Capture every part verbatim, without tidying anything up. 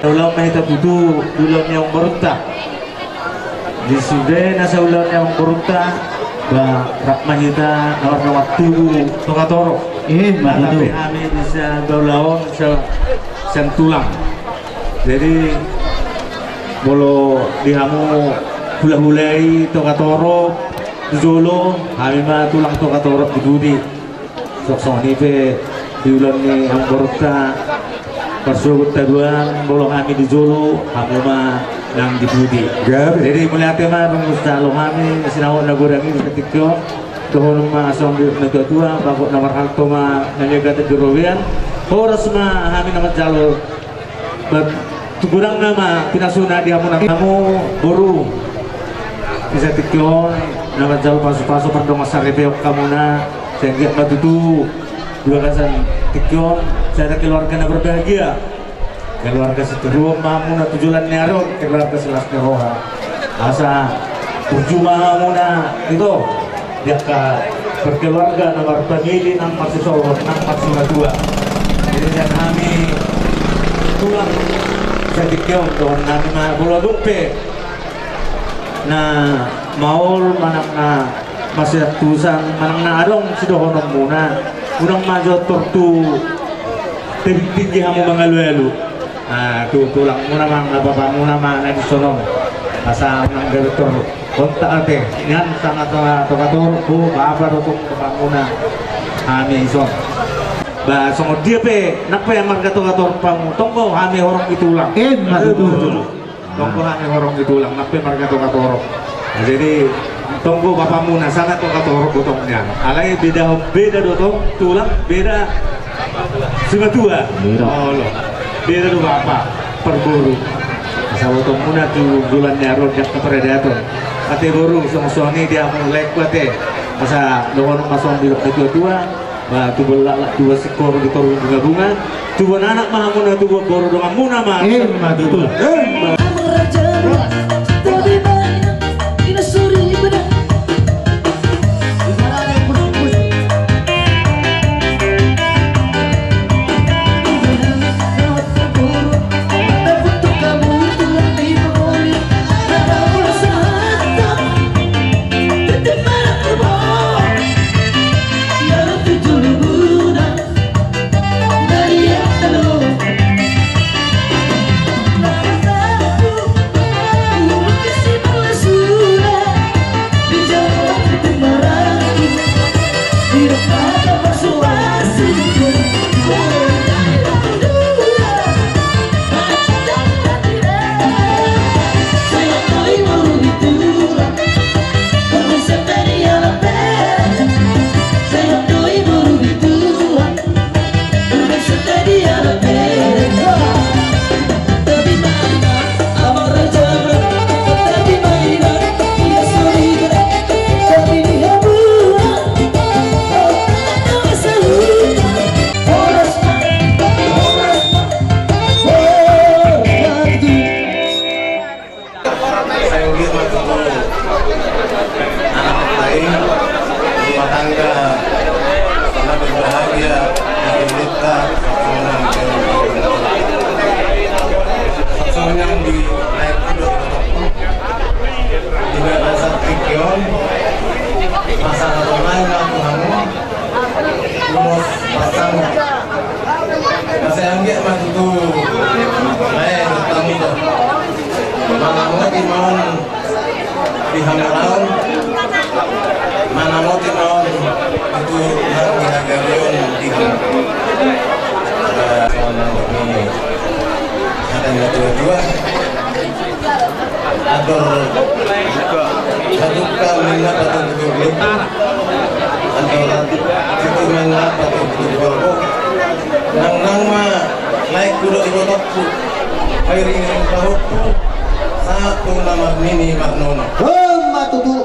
Ulaon ma hita tutu di ulaon ni amangborunta. Di sude na saulaon ni amangborunta, ba rap ma hita na martubu Toga Torop. Eh, ma tutu. Hami di sa ulaon sa, sian tulang. Jadi molo di hamu hulahula i Toga Torop di jolo, hami ma tulang Toga Torop di pudi. Songon i pe di ulaon ni amangborunta, parsogot haduan, molo hami di jolo, hamu ma nang di pudi. Jadi mauliate ma dung salo hami sinamot na godang i di tingki on. Dohonon ma songon didok na tuatua, bagot na marhalto ma na niagatan di robean. Horas ma hami na manjalo. Ba tu godangna ma pinasuna di hamu na, hamu boru. Di tingki on na manjalo pasupasu pardongansaripeon hamuna. Sai anggiat ma tutu di bagasan tingki on sai ada keluarga na berbahagia. Keluarga sitiruon ma hamuna tu joloan ni ari on, keluarga silas ni roha. Asa burju ma hamuna ito, di angka berkeluarga na marpamili nang marsisolhot nang marsimatua. Jadi sian hami tulang di tingki on dohonon nami ma, molo adong pe na maol manang na masiantusan manang na adong sidohononmuna, unang ma jo tor tu tebing tinggi hamu mangalualu. Ah, tu tulangmuna manang na bapamuna ma na dison on. Asa unang gabe tor ontak ate nian, sanga Toga Torop, bapa do tong bapamuna. Hami ison. Ba songon dia pe nang pe marga Toga Torop hamu, tonggo hami horong ni tulang. Emma tutu. Tonggo hami horong ni tulang, nang pe marga Toga Torop. Nah, jadi tonggo bapamuna sanga Toga Torop do tong nian. Alai beda, beda do tong tulang, beda simatua. Beda. Olo. Beda do bapa parboru. Asa botoonmuna tu joloan ni ari on di angka paradaton. Ate boru, songon i di hamu laengku ate. Asa dohonon ma songon didok na tuatua. Ba tubuan laklak, tubuan singkoru, di toru bungabunga, tubuan anak ma hamuna, tubuan boru donganmuna ma. Emma tutu. Emma. Sai anggiat ma tutu anak lain, rumah tangga na berbahagia di hita. Songon i di laengku dohot di bagasan tingki on, pasahaton nami ma tu hamu ulos pasangu. Sai anggiat ma tutu lae dohot hamu do. Mangamoti ma on di hamuraon, mangamoti ma on tutu nang di hagabeon di hamu. Songon i hata ni natuatua. Andor hadungka ma inna patungka tu lombu. Andor tutu ma inna patungka tu lombu. Nangnang ma laengku dohot ibotongku, pairingiring pahompu sahat tu na marnini marnono. Emma tutu.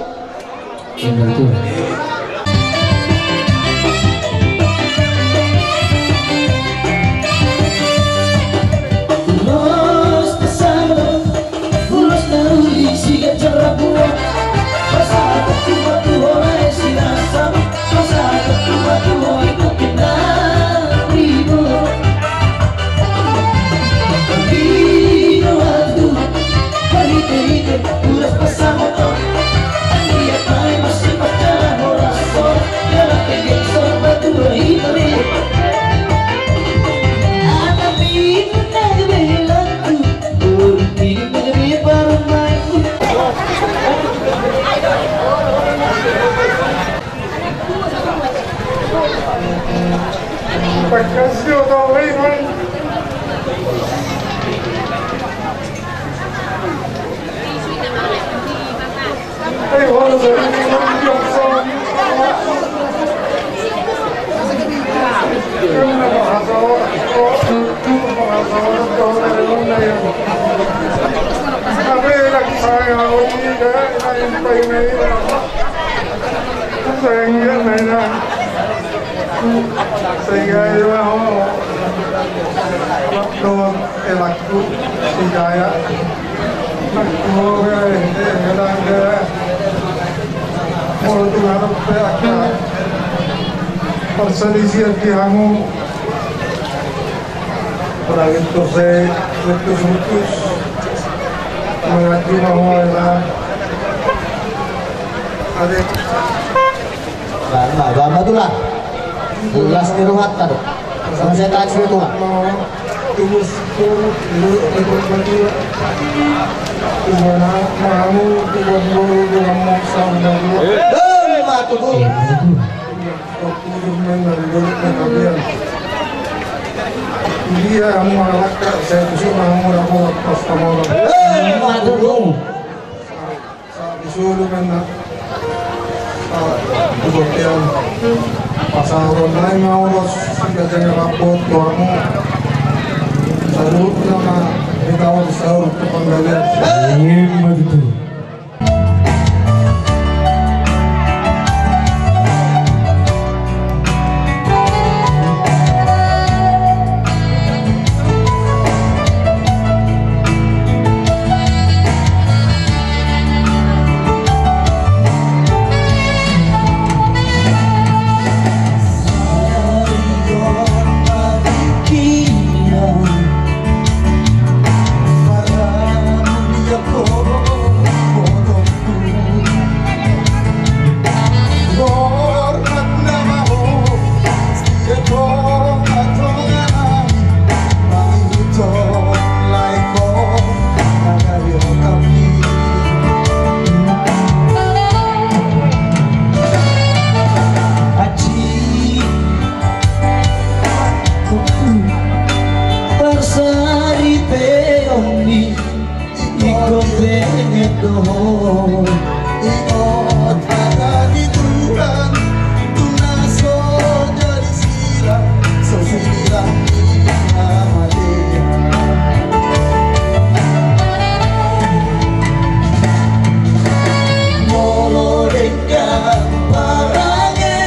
Tapi lagi saya ini, ya, ini, ini, ini. Saya enggak, nah, ini. Sehingga, ya, oh. Waktu, eh, waktu, sehingga, ya. Waktu, eh, eh, kadang, eh. Mau tuh harus, eh, agak perselisihan di hamu. Apalagi terus, eh, putus-putus. Mengaji mau, ya. Ada. Ba, ba, ba, ba, tulang. Las ni rohanta do. Sama saya tak cerita, tulang. Eh, ma tutu. Iya, kamu anak saya itu semua mau lapor pas sama orang. Eh, ma tutu. Sa, di solu kan na. Sa, di botian. Pasaron nai mau los, sudah jangan lapor, tuamu. Salut nama, kita harus sahur ke Panggalian. Iya, betul. Ingkon benget do ho. Ingkon hata ni Tuhan, tu na so jadi sirang, so sirang ni na mate. Molo denggan parange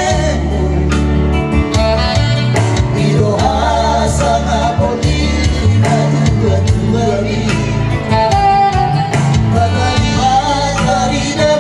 i do hasangapon ni na tua-tua i. Bagai matari na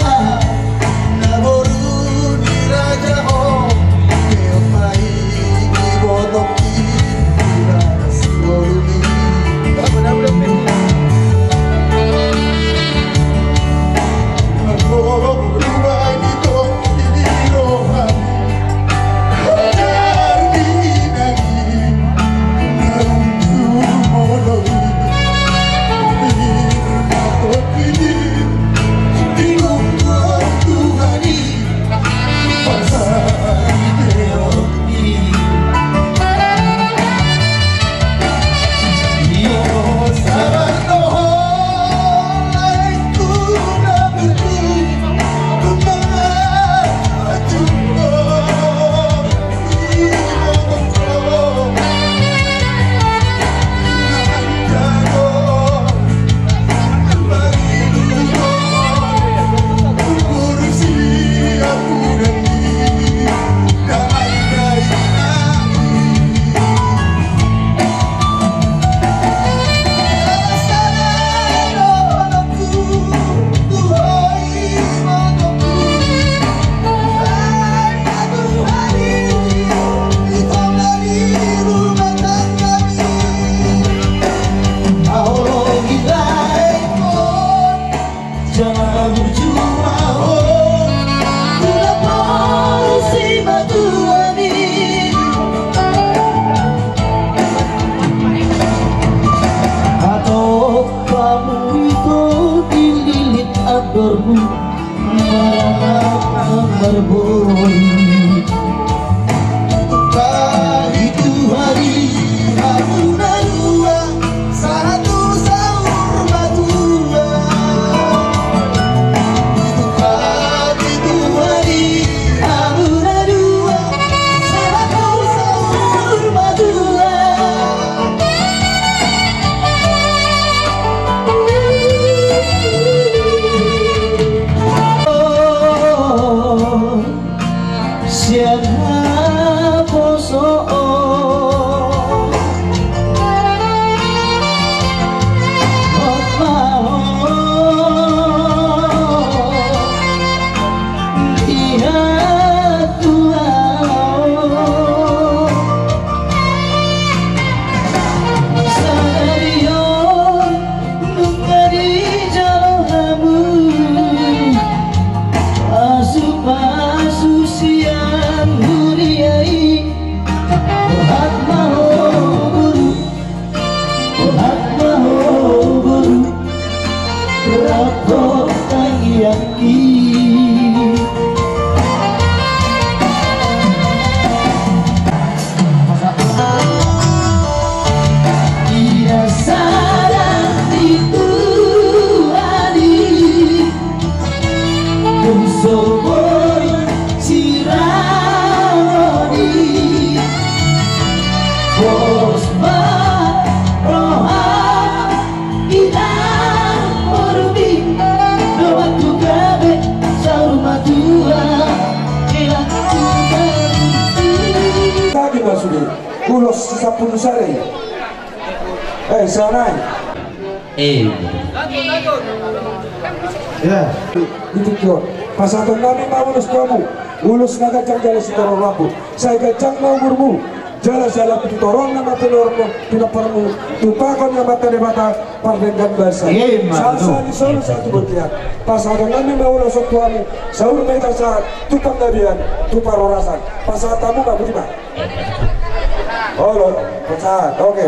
Sari. Eh, sanai. Eh. Ya. Di tingki on. Pasahaton nami ma ulos tu hamu. Ulos na ganjang jala sitorop rambu. Sai ganjang ma umurmu. Jala sai lam tu toruan na martinormu, tinomparmu, tu pagon ni Amanta Debata, pardenggan basa. Iya, ima, sahat-sahat ni solu sahat tu bontean. Pasahaton nami ma ulos on tu hamu, saur maita sahat, tu panggabean, tu parhorasan. Pasahat hamu ma, boti ma. Olo, pasahat, oke.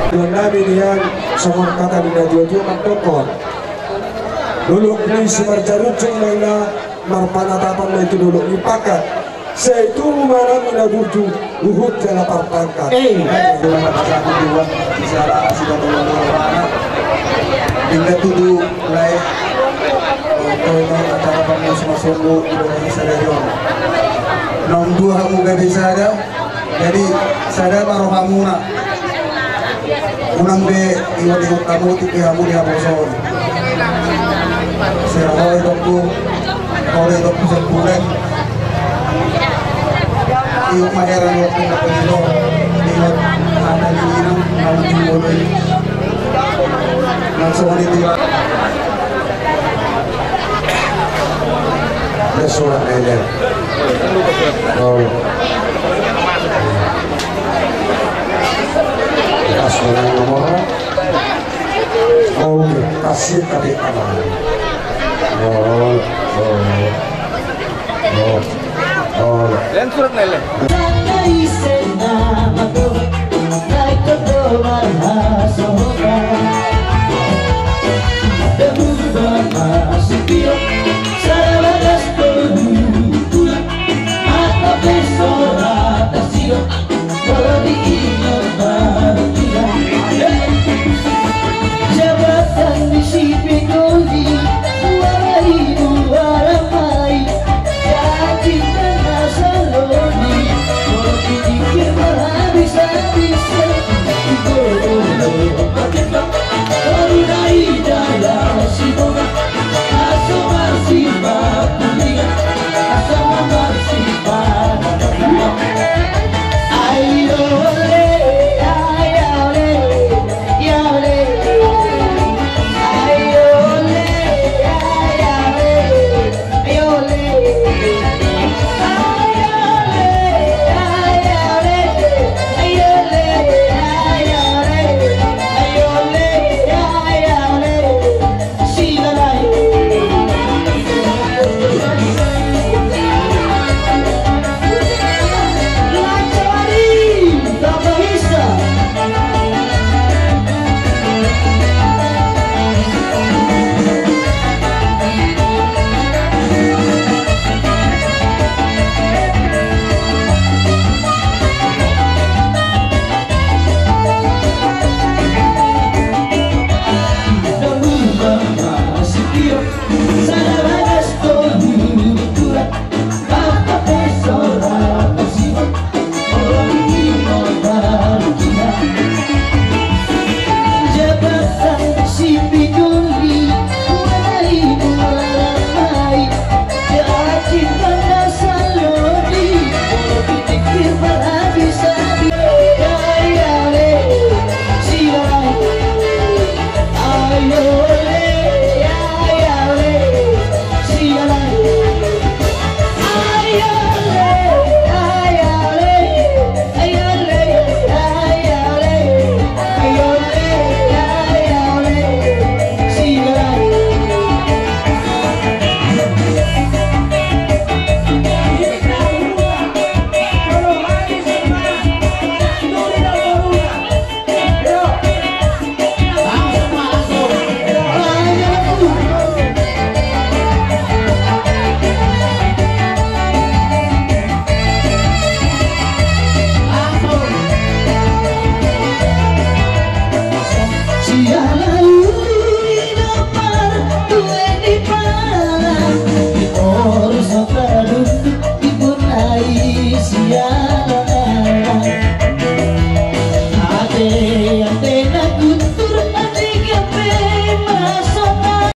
Tuhan nami nian, songon hata ni natuatua mandok, dolok ni simarjarujung ma ina, marpanatapan ma i tu dolok ni pangkat. Sai tubu ma nami na burju, huhut jala parpangkat. Eh. Hingga tutu lae. Acara pangulos-ulosan di Indonesia sadari on. Naung dua hamu gabe sada. Jadi sada ma rohamuna. Unang be ihut-ihut hamu, tingki hamu di haposo on. Sera hoi dokku. Hoi dokku sepulek. Ihut ma heran waktu na penido. Ihut ada di inang, kalau di mulai. Langsung di dia. Ya, surat aja. Oh. Kasih nomor. Oh, kasih tapi aman. Oh, oh. Oh. Oh. Lain surat na i, lain.